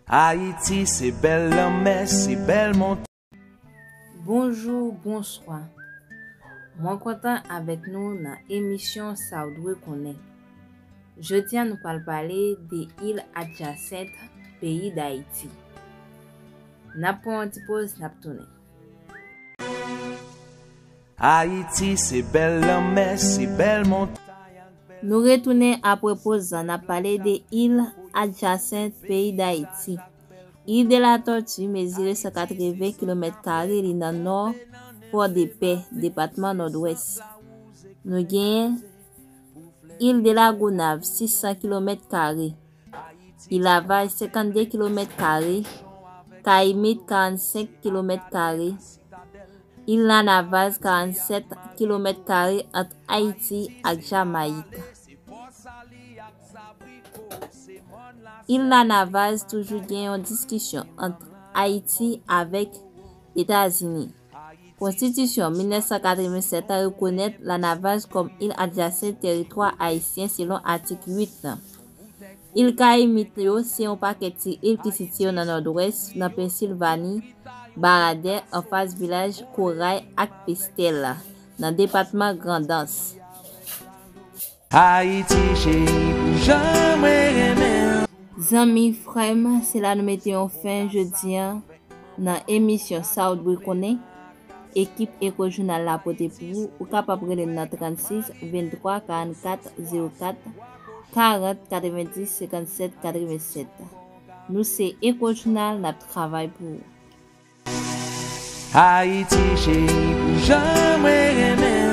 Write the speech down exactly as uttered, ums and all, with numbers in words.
Ayiti se bèl lanmè, se bèl montay. Bonjou, bonswa. Mwen kontan avèk nou nan emisyon Sa w dwe konnen. Jodi a nou pral pale de il adjasent peyi Dayiti. N ap pran yon ti poz, n ap tounen. Ayiti se bèl lanmè, se bèl montay. Nou retounen apre poz la, n ap pale de il adjasent peyi Dayiti. Il de la Tortue mezire san katreven kilomèt kare, li nan nò Fòdepè, depatman Nòdwès. Nou genyen il de la Gonâve, sis san kilomèt kare, il Lavaj, senkannde kilomèt kare, Kayimit, karannsenk kilomèt kare, il La Navaz, karannsèt kilomèt kare ant Ayiti ak Jamayik. Il La Navaz toujou gen yon diskisyon ant Ayiti avèk Etazini. Konstitisyon mil nèf san katrevennsèt la rekonèt La Navaz kòm il adjasent teritwa ayisyen selon atik uit lan. Il Kayimit yo se yon pakèt ti il ki sitiye nan nòdwès, nan Pensilvani, Baradè, anfas vilaj Koray ak Pestèl, nan depatman Grandans. Ayiti cheri, pou jan mwen renmen. Zanmi, frè m, se la nou mete yon fen jodi a nan emisyon Sa w dwe konnen. Ekip Echo Jounal la pote pou ou. Ou kapab rele m nan trannsis venntwa karannkat zewo kat karant katrevendis senkannsèt katrevensèt. Nou se Echo Jounal, n ap travay pou ou. Ayiti cheri, pou jan mwen renmen.